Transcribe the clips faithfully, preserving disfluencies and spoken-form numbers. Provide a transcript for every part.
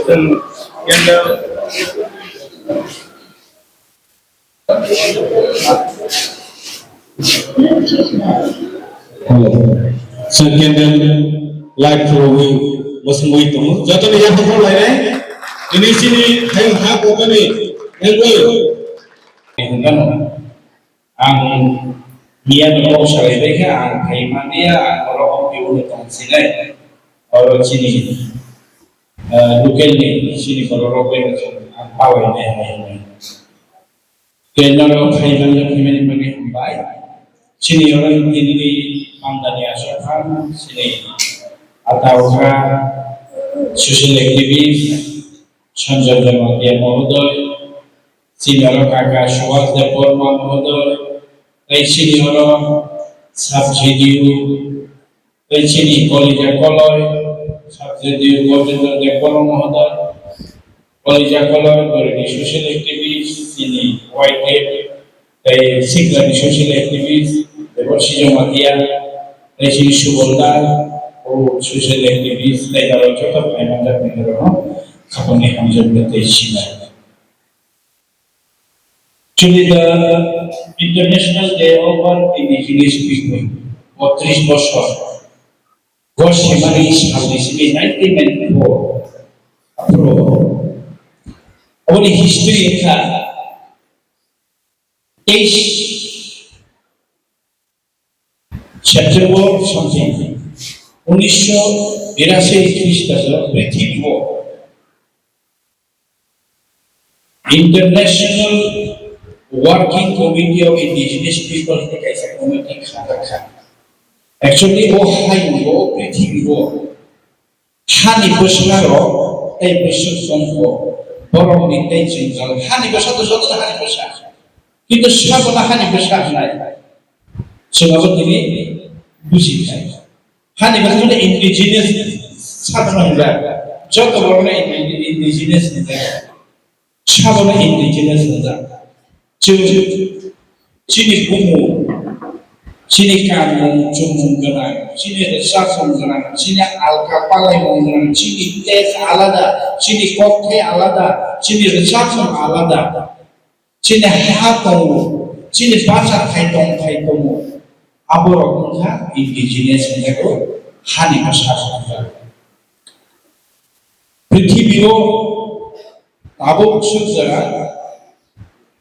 Hello. Sir, candle light rogwi mwswngwi tongo. Jotoni yaphang lainai. Ini sini hayung ha kokani engwi. Ang miya no kok salai bai kha, ang khai mania, ang oro O P O no tong sinai. Oro chini, eh, local ni chini borok rok bai ang palai nai hai. Khe norok khaimani, khaimani bagwi hambai. Chini oro nini pamdani aswk kha, chini ata okra, social activist, Sanjay Jamatia Mohodoy, chini oro kaka Subhas Debbarma Mohodoy, tei chini oro sub G D U, tei chini Kolija Koloi, Subsidio Gojendra Debbarma Mohodoy, Kolija Koloi, Gorini social activist, chini Y T F, tei Siklani social activist, Deborsi Jamatia, tei chini Subol Dal, o social activist, tei aro joto phaimanjak ni borokno khapangni hamjakmung tei sinai. Chini the International Day of All Indigenous People, botris bosor. Go semani salni simi nineteen ninety-four. Aphuru aboni history wngkha teis September something, unisho birasi Khristajo prithibio International Working Committee of Indigenous People hwnwi kaisa committee kha kha. Actually, o hayungo, prithibio, hani bwsarok tei bwswk tongkho, borokni tei jwngjal. Hani bwsa to jotono hani bwsa. Kintu sabono hani bwsa hwnai. Chwng abo tini buji kha. Hani bwsa to indigenous sabono hwnjak. Joto borokno indi-, indigenous hwnjak. Sabono indigenous hwnjak. Chwng chini bumung, chini kanmung chumung gwnang, chini rwchapmung gwnang, chini alka palaimung gwnang, chini test alada, chini kokthai alada, chini rwchapmung alada, chini ha tongo, chini bacha thai tongthai tongo. Aborok wngkha indigenous hwnjago, hani bwsa hwnjak. Prithibio tabuk swk jora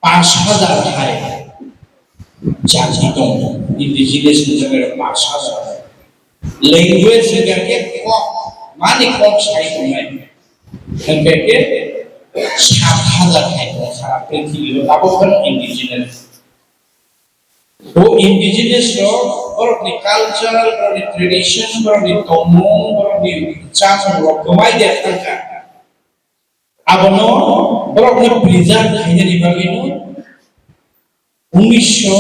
pash hajar hai jati tongo, indigenous hwnjak pash hajar. Language hwnjak khe kok, mani kok sai tongnai. Hwnkhe khe sat hajar hai tong sara prithibio tabuk phano indigenous. O indigenous rok, borokni culture, borokni tradition, borokni tongmung, borokni chamung rok kwmai de thangkha. Abono borokno preserve khainani bagwino unisho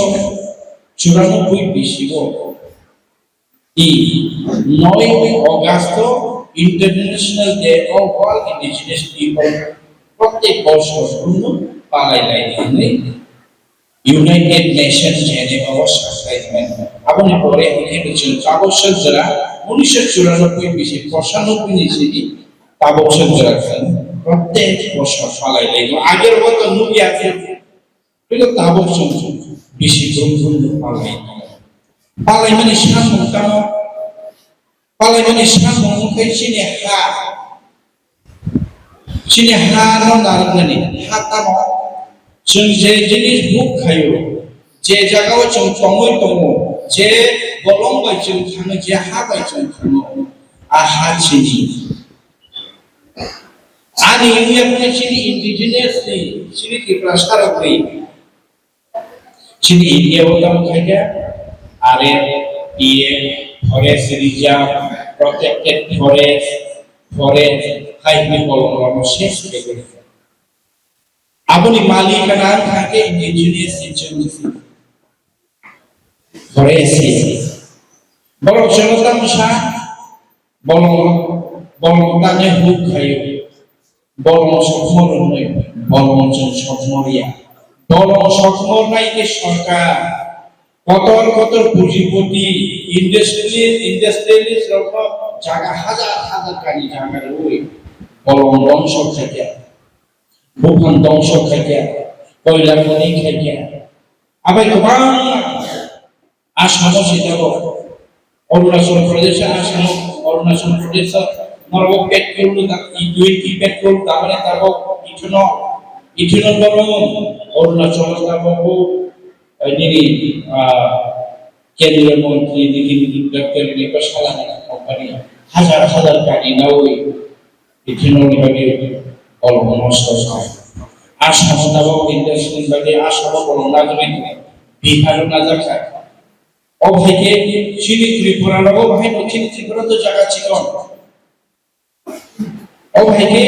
churanobboi bisio, I, noi August International Day of All Indigenous People prottek bochor palai lai hwnwi United Nations Geneva o saklai tongo. Aboni pore hwnkhe chwng tabuk sojra unisho churanobboi bisi pochanobboi ni simi tabuk sojra khe prottek bochor palai lai tongo. Age rogo to nukya khe, tei tabuk chwng bisi brum brum no palai tongo. Palaimani samung tamo, palaimani samung wngkhe chini ha. Chini ha no narwknani ha tamo? Chwng je jinis buk khaio, je jagao chwng tongwi tongo, je bolong bai chwng thango, je ha bai chwng thango, a ha chini. Ani wngya phano chini indigenous ni, chini Tiprasa rokni, chini India o tamo khaikha R F, T F, forest reserve, protected forest, forest, hai hwnwi bolong rokno ses khaikha. Aboni malik kana wngkha khe indigenous ni chwng. Forest. Borok chwngno tamo sa, bolong, bolong tangwi huk khaio. Bolong sokmor wngwi, bolong chwng sokmor ya. Bolong sokmor nai khe sorkar. Kotor kotor pujipoti, industry, industrialist rokno jaga hajar hajar kani jaga rwui. Bolong dongso khaikha, buphang dongso khaikha, koila khoni khaikha. Abai kwbangma Assamo se tabok, Arunachal Pradesh, Assamo, Arunachal Pradesh, norok petrol da, E twenty petrol da mane tabok, ethanol, ethanol borok, Arunachal tabok, eh, nini, ah, Kendriya Montri, nini, nini, Doctor Nilesh Sala ni company, hajar, hajar gari nawi, ethanol ni bagwi bolong nosto kha. Assamo tabok industry ni bagwi Assamo bolong najagwi tongo. Bihar o najak kha. O hai khe chini Tripura rogo bahai no chini Tripura to jaga chikon. O hai khe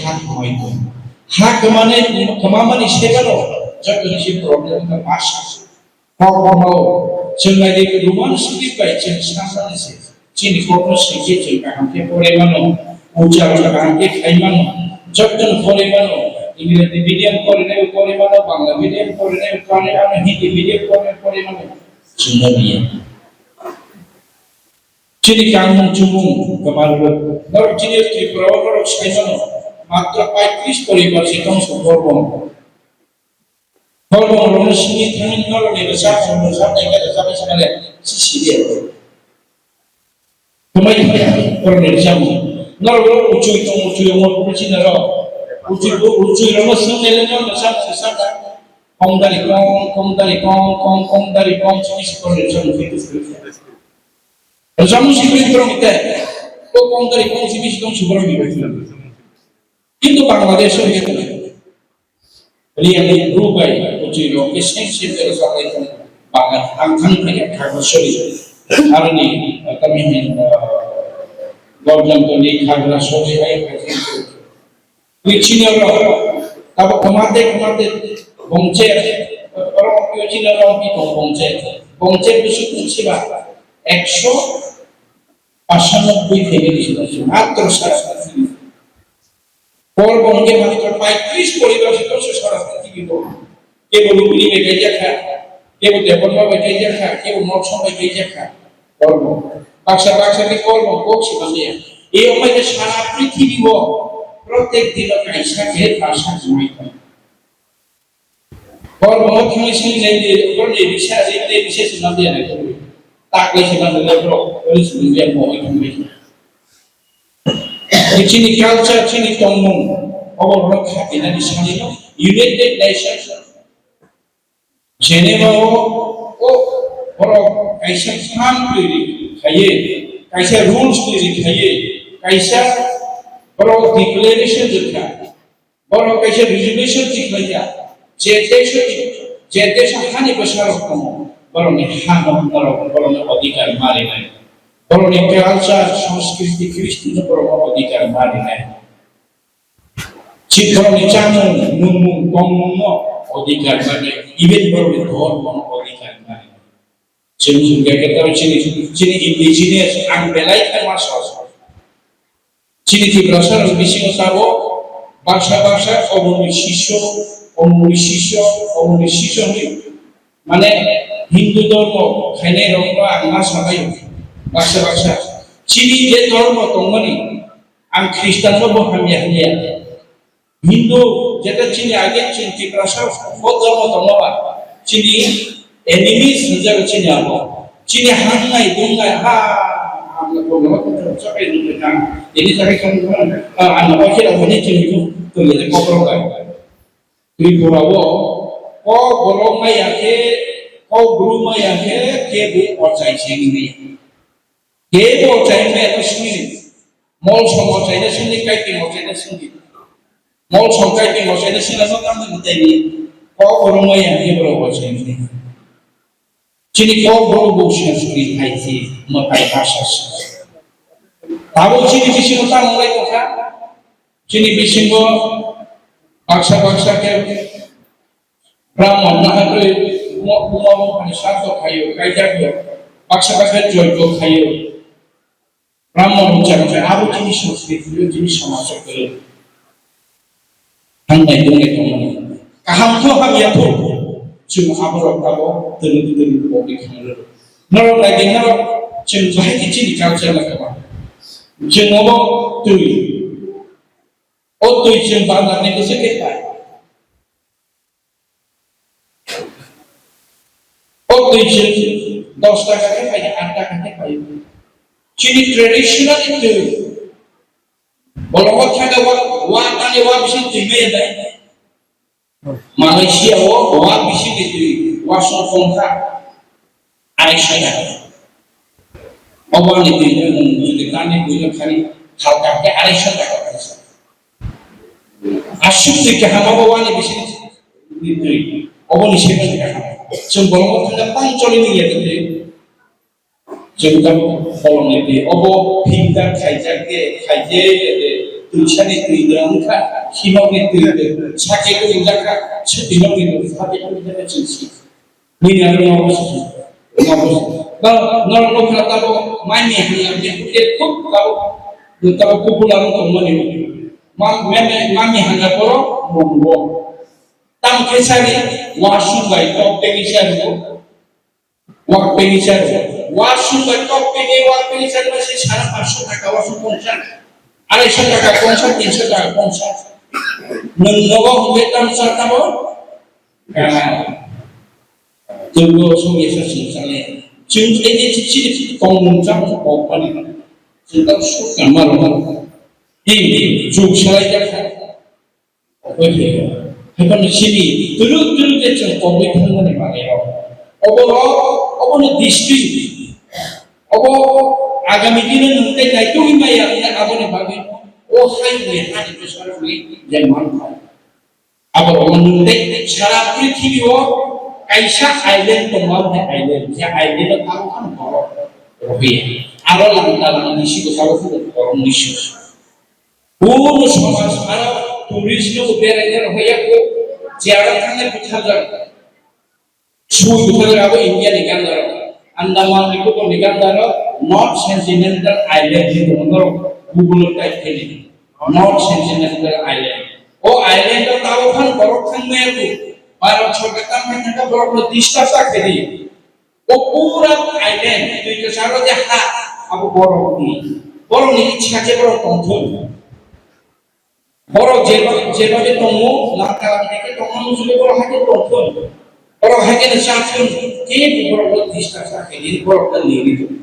ha kwmai tongo. Ha kwmani, kwmamani sebano joto ni si problem ka masa. Kokno chwng naidi Roman script bai chwng sanmani se. Chini kokno swi khe chwng kaham khe porimano, ucharon kaham khe khaimano, joktoni porimano, English medium porinai porimano, Bangla medium porinai porimano, Hindi medium porinai porimano, chwngno biya. Chini kanmung chumung kwmar rw. Norok chini Tripura o norok saimano, matro paitris poribar se tong su Korbong. Korbong rokno simi thangwi norokni rwchapmung rwchapnai khe rwchapnai sakale si si de. Kwmai thangya borokni rwchapmung. Norok borok uchui tong uchui ongmo rok chini rok. Uchui uchui rokno swngnai le norok rwchapmung rwchapnai. Kong dari kong, kong dari kong, kong, kong dari kong, chini si borokni rwchapmung khe twi twi. Rwchapmung si twi borok te. Ko kong dari kong si bisi tong si borokni rwchapmung. Kintu Bangladesh o khe tong. Riya ni bru bai, kuchwi rok ke seng seng ke rwchap lai tong. Bangla ang thang thang ya kha sori. Aroni, kami hin, gorjang to ni kha sori ai kha sori. Kuchino rok, tabo khamate khamate bongche, oro kuchino rok ni tong bongche. Bongche bisu kuchiba, ekso pasanobboi family matro sara. Korbong hwnkhe matro paitris poribar se tongse sara prithibi o. Kebo Lumbini bai kaijak kha, kebo Debbarma bai kaijak kha, kebo Motso bai kaijak kha. Korbong. Baksa baksa khe Korbong kok se manliya. Ei wngbai khe sara prithibi o protek dino kaisa khe basa kwmai tongo. Korbongo thangwi sini nai di, borni bisa, ri nai bisa se manliya nai khe. Taklai se manliya borok, ori se manliya mo oi thangwi. Chini culture, chini tongmung, obo borok khatinani sanino United Nations Geneva o, o borok kaisa plan twiwi khaiwi, kaisa rules twiwi khaiwi, kaisa borok declaration rwkha. Borok kaisa resolution tikhlaikha, je desh, je desh hani bwsarok tongo, borokni hano borok, borokni odhikar ma rinai. Borokni culture, sanskriti, kristino borokno odhikar ma rinai. Chini borokni chamung, nungmung, tongmungno odhikar ma rinai. Even borokni dhormono odhikar ma rinai. Chini hwnkhe khe tamo chini, chini indigenous ang belai khe ma sor. Chini Tiprasa rok bisingo tabok baksa baksa oboni sisyo, oboni sisyo, oboni sisyo hwnwi. Mane Hindu dhormo khainai rokno ang ma sabai baksa baksa. Chini je dhormo tongmani ang Khristanno bo hamya hamya. Hindu, jeta chini age chini Tiprasa, o dhormo tongo ba, chini enemies hwnjago chini abo. Chini hangnai, dungnai, ha, ang na program ko chakai dungnai kang. Ini chakai kang, ah, ang na pakai abo ni chini tu, tu ya ko program. Tripura o, ko borok maya ke, ko bru maya ke, ke bu ochai chini ni. Kebo ochaimaya no sini. Molsom ochaina sini, Kaiping ochaina sini. Molsom Kaiping ochaina sini no tamo ni tei ni. Kok rwngmaya ni borok ochaimani. Chini kok borok bo Sanskrit hai si, mwtai bhasha si. Tabuk chini bisingo tamo lai tongkha. Chini bisingo baksa baksa khe Brahman naharwi umo, umo, umo, ani sarto khayo, kaijakyo, baksa baksa joigo khayo. Brahman ucha ucha abo chini Sanskrit, chini samaj o kwrwi. Hangnai tongnai tongmani. Kaham kho hamya kho. Chwng aborok abo twrwk twrwk bokni khamrwk. Norok nai di norok chwng bahai khe chini culture no kwma. Chwng obo twi. O twi chwng bandar ni bwswk khe pai. O twi chwng dos taka khe pai, aat taka khe pai. Chini traditional twi. Bolongo thangkhe wa, wa tangkhe wa bising twi maya dai. Malaysia o wa bising twi wa song kongkha. Arai song kha. Obo ni twi no nwng jodi kani twi no khani thalka khe arai song kha kha sa. Aswk twi kaham obo wa ni bising twi. Obo ni second kaham. Chwng bolongo thangkhe tang choli ni ya twi. Chwng tamo bolongni twi, obo filter khaijak de, khaijak de, twisa ni twi de wngkha, himok ni twi de, sakhe ko wngjak kha, swtwi nok ni twi, sakhe ko wngjak kha, chwng si. Nini aro nogo si, nogo si. Ba, norok nokha tabo, mani hwnga de, de, khub tabo, tabo popular wng tongmani. Ma, meme, mami hwnga borok, mongo. Tam khe sari, wasung bai tok tengwi sari. Wak peni char. Wasung bai tok peni, wak peni char ba se sara paanch sho taka wasung kongsa. Arai sho taka kongsa, tin sho taka kongsa. Nwng nogo hwnwi tam sa tamo? Kana. Twibo song yasa sing sale. Chwng tei tei chik chik tongmung chamo kok pani. Chwng tam suk kan maro maro. Hi, juk salai jak kha. Obo khe, haikhe chini twrwk twrwk khe chwng kobwi thangmani manwi rok. Obo rok, obono distinct. Obo agami dino nwng tei naitugwi maya wngya aboni bagwi o hai ni hani bwsarokni je manthai. Abo rokno nwng tei sara prithibi o kaisa island tongma hai island, je island o tamo phano borok rohorya. Aro langta langni sigo sabo phano borok nisi. Buno somaj aro tourist no beraina rohorya ko, je aro thangnai butharjak. Sui butharjak abo India ni gandaro, Andaman ni butong ni gandaro, North Sentinel Island ni tongno Google o type khe di. North Sentinel Island. O island o tao phan borok thangmaya ko. Bharat sorkar tangmani thangkha borok no disturb ta khe di. O pura island, twi kwcharo je ha, abo borokni. Borokni ichha je borok tongthun. Borok jeba-, jebabe tongo, langka langka khe tongma muchungwi borok haikhe tongthun. Borok haikhe no chathun, kebo borokno disturb ta khaidi, borokno nini thun.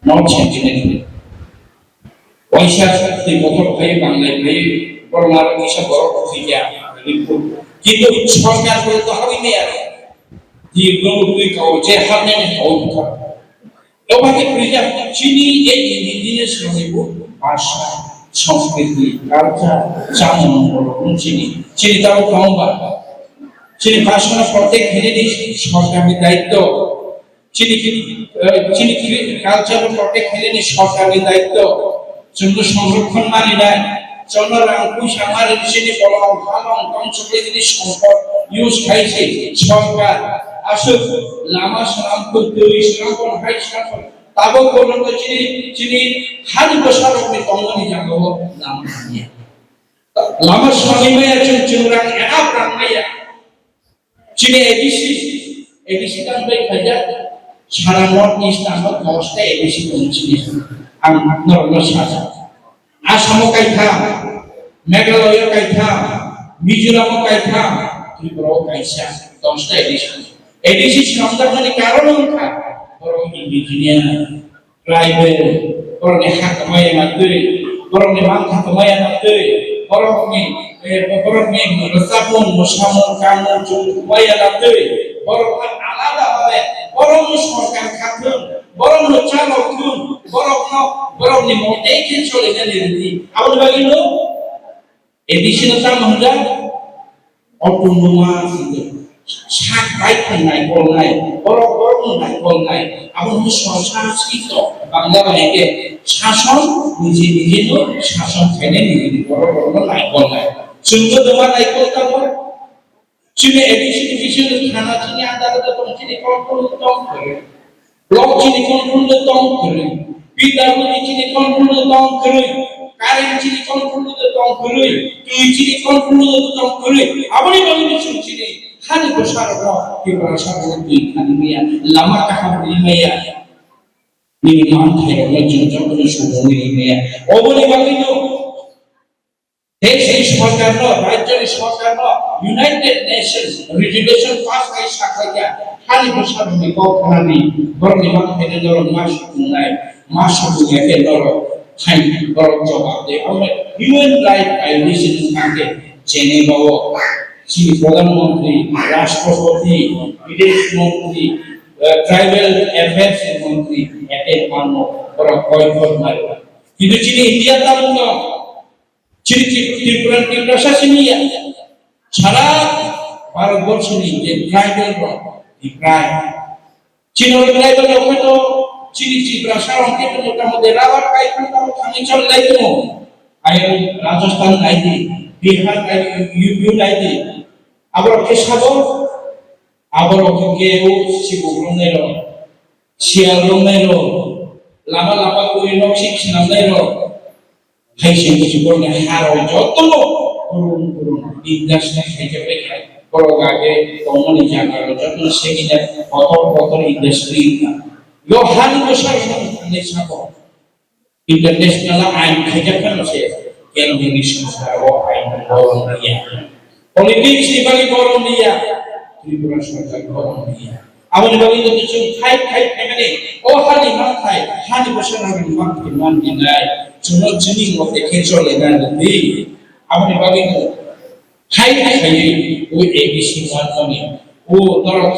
North Sentinel. Waisa twi bokhorok phai, banglai phai, borok aro kisa borok thwi ya, report. Kintu sorkar bo to habwi maya. Di borok twi kao je habnani kao bukha. Obo khe preserve chini e indigenous rokni bo bhasha, sanskriti, culture, chamung borok chini. Chini tabo kaung ba. Chini bhasha no protect khainani sorkarni daityo. Chini, eh, chini kri-, culture no protect khainani sorkarni daityo. Chwngno songrokhon maninai, chwngno rang puisa mari chini bolong, halong, tong chukli chini sompot use khai se sorkar aswk lama swnam kun, twi swnam kun, hai swnam kun, tabok porjonto chini, chini hani bwsarokni tongmani jagao lama nangya. Lama swnamwi maya chwng, chwng rang enough rang maya. Chini A D C, A D C tang bai khaijak, sara North East tang dos ta A D C tong chini. Ang norokno sajak. Assam o kaitham, Meghalaya o kaitham, Mizoram o kaitham, Tripura o kaisa, dos ta A D C. A D C swnamjakmani karon wngkha borok indigenous. Tribal, borokni ha kwmaya na twi, borokni mangkha kwmaya na twi, borokni, eh, borokni rwchapmung, mwsamung, kanmung, chumung kwmaya na twi, borokno alada babe, borokno sorkar kha thung, borokno chalok thung, borokno, borokni motei khe cholinani rwdi. Aboni bagwino A D C no tamo hwnjak? Autonomous hwnjak. Sak bai phai naikolnai, borok borokno naikolnai. Abo hwnwi sorsar sito Bangla bai khe sason, niji nijino sason khainai, nijini borok borokno naikolnai. Chwngno doma naikol tamo? Chini A D C ni bisingo thana chini andar tong, chini control tong. Block chini control de tong kwrwi, P W D chini control de tong kwrwi, current chini control de tong kwrwi, twi chini control de tong kwrwi. Aboni bagwi no chwng chini hani bwsarokno Tiprasa borok twi thani maya, lama kaham ri maya, nini manthairokno chwng jotono sumungwi ri maya. Oboni bagwi no Tei se Sorkarno, rajyoni sorkarno United Nations resolution pass khai sakhaikha, hani bwsarokni kok khnani, borokni ma khaina norok ma sukungnai, ma sukungya khe norok thaini borok jobab de. Amo human right violation wngkha khe Geneva o chini Pradhan Mantri, Rashtrapati, Bidesh Mantri, eh, Tribal Affairs Mantri, ete mano borok koi koi mari. Kintu chini India tabukno chini Tri-, Tripura, Tiprasa simi ya. Sara Bharat borso ni je tribal rok, Tiprai. Chini tribal rok khe to chini Tiprasa rok khe to mota moti rubber kai thang tamo thangwi chol lai tamo. Ayang Rajasthan nai di, Bihar nai di, U P nai di. Aborok khe sabo, aborok khe o sibuk rok nai rok, siyal rok nai rok, lama lama kuri nok sik swnam nai rok. Hai se buji borokni harok jotono kurung kurung industry khaijak bai kha. Borok age tongmani jaga rok jotono segina kotor kotor industry wngkha. Yo hani bwsarok no thangwi sabo. International ain khaijak phano se kendroni sorkar o ain borom riya. Politics ni bagwi borom riya. Tripura sorkar borom riya. Aboni bagwi no chwng khai khai phaimani, o hani manthai, hani bwsarokni manthai man rinai, chwngno chini mote khe chole na rwdi. Aboni bagwi no khai khai o A B C manmani, o norok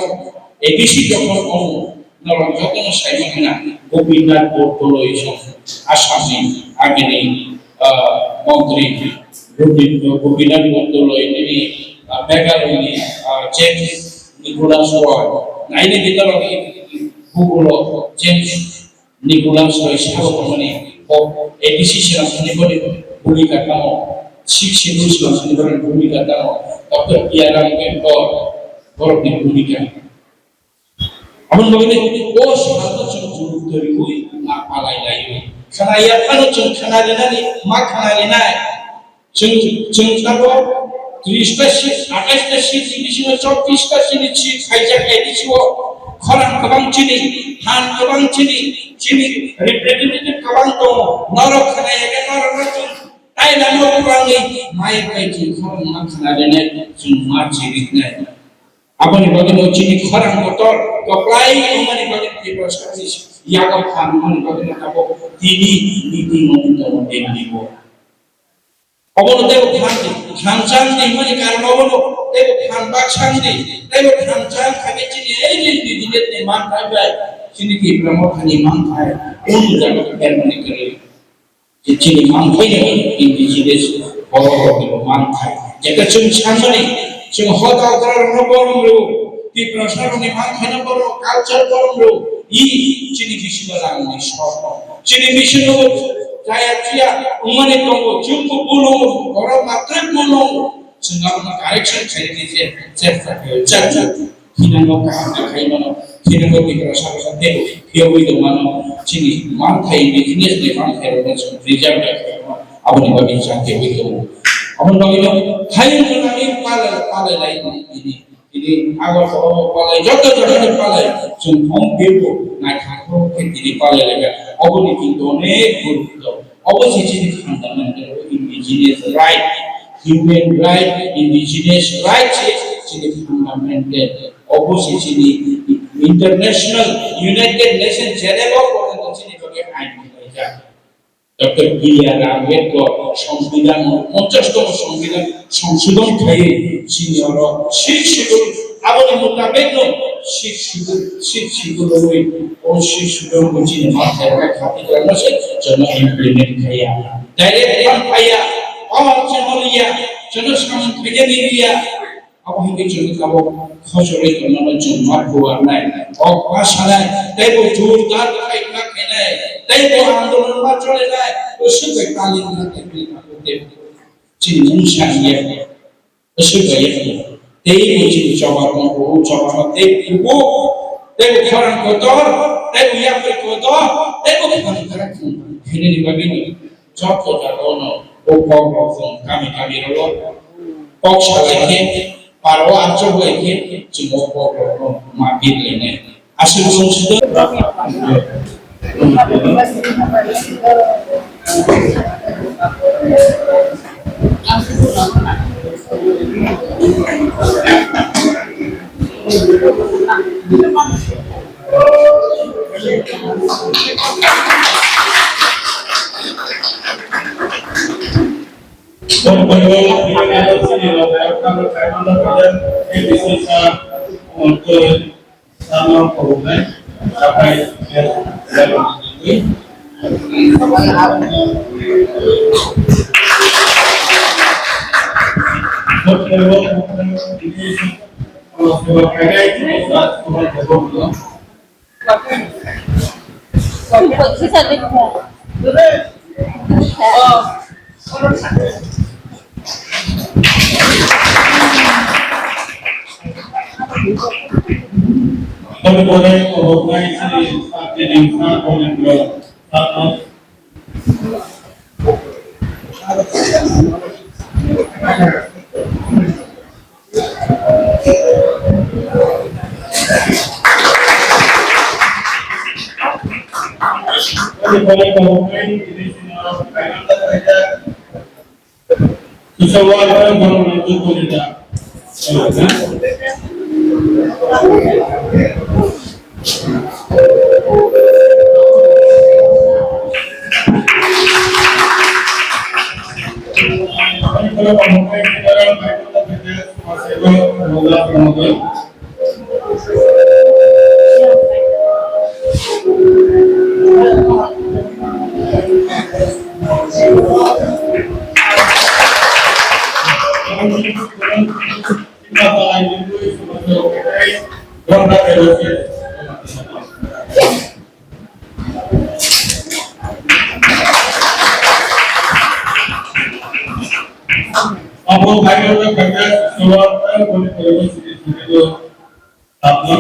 A B C jokhon omo, norok jotono saimani na, Gopinath Bortoloi song Assamni agini, ah, montri, Gopi-, Gopinath Bortoloi nini, ah, Meghalaya ni, ah, James Nicholas Roy, naini bitorok Google o James Nicholas Roy sabo tongmani, o A D C swnam thani boni bhumika tamo, Sixth Schedule swnam thani boni bhumika tamo, Doctor B R Ambedkar borokni bhumika. Aboni bagwi o salno chwng gurutto riwi ma palai lai. Khna ya phano chwng khna rinani ma khna rinai. Chwng, chwng tabuk tris ta seat, athais ta seat ni bisingo chowtris ta chini seat khaijak A D C o. Khorang kwbang chini, phan kwbang chini, chini representative kwbang tongo. Norok khna ya khe norokno chwng tai lama kwbangwi mai bai chwng khorang ma khna rinai, chwng ma chiriknai. Aboni bagwino chini khorang kotor kwplai wngmani bagwi Tiprasani yago phan wngmani bagwino tabuk tini meeting wngwi tongo Delhi o. Obono teibo phan di, phan chang di wngmani karon obono teibo phan bak chang di, teibo phan chang khaikhe chini ei je indigenous ni manthai bai chini Tipra Mothani manthai unu jaga khe phermani kwrwi. Je chini manthai no indigenous borok rokni bo manthai. Jeta chwng sanmani, chwng hoda hoda rokno borom rw, Tiprasa rokni manthai no borom, culture borom rw, i chini bisingo rangni sorno. Chini bisingo chaya chuya wngmani tongo, chwng bo bulu, borok matrwk bulu. Chwng abono correction khaina khe chesta khaio, chak chak. Hinango kaham khe khai mano, hinango Tiprasa bwsa teibo phiyogwi tong mano, chini manthai, indigenous ni manthai rokno chwng preserve khe mano, aboni bagwi chak khe wi tongo. Aboni bagwino hayung jwnani palai, palai lai tini, tini Agartala palai, joto joto ni palai, chwng thong birbo naithangthok khe tini palai lai kha. Oboni kintu onek gurutto. Obo se chini fundamental indigenous right, human right, indigenous right se chini fundamental. Obo se chini international United Nations Geneva porjonto chini bagwi ain khlaijak. Doctor B R Ambedkar Songbidan, ponchash tomo Songbidan songsodon khaiwi chini oro Sixth Schedule, aboni mutabekno Sixth Schedule, Sixth Schedule rwwi o Sixth Schedule bo chini manthai rok khati rwma se chwngno implement khaiya. Direct tang phaiya, o chwngno liya, chwngno samung khaina ni liya. Abo hai khe chwng abo khochorwi tongmano chwng ma phuarnai, kok ma sanai, teibo jordar khai ma khainai, teibo andolon ma cholenai, bwswk bai kali wngkha tei bini tabuk tei chini mungsa hiya. Bwswk bai ya hiya. Teibo chini choba tongkho, o choba no tei kubu, teibo khorang kotor, teibo yapri kotor, teibo khorang khorang khainani bagwi no. Joto jagao no o kok rok chwng kami kami rwo kok salai khe, paro achuk lai khe, chwng o kok rok no ma bir lainai. Aswk chwng sida. Abo khairokno khairokno suwak tei boni poribo sidi sidi do tapno.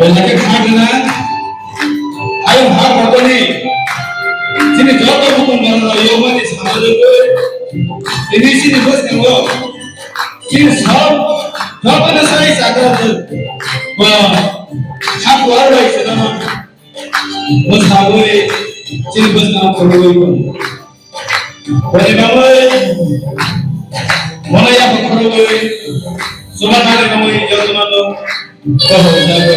Belai khe khakna ayang ha kokoni chini joto bukhum barano yomani samalugwi tini chini bwskango chini sab jotono sai chakra ba hakuar bai sedama bwskango chini bwskango khorogwi. Boni bagwi, mona ya bukhurwi, suba thani bagwi jotono no bohor jagwi.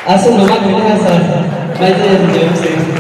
Aswk no ma khe kha sir. Mai jaya video se.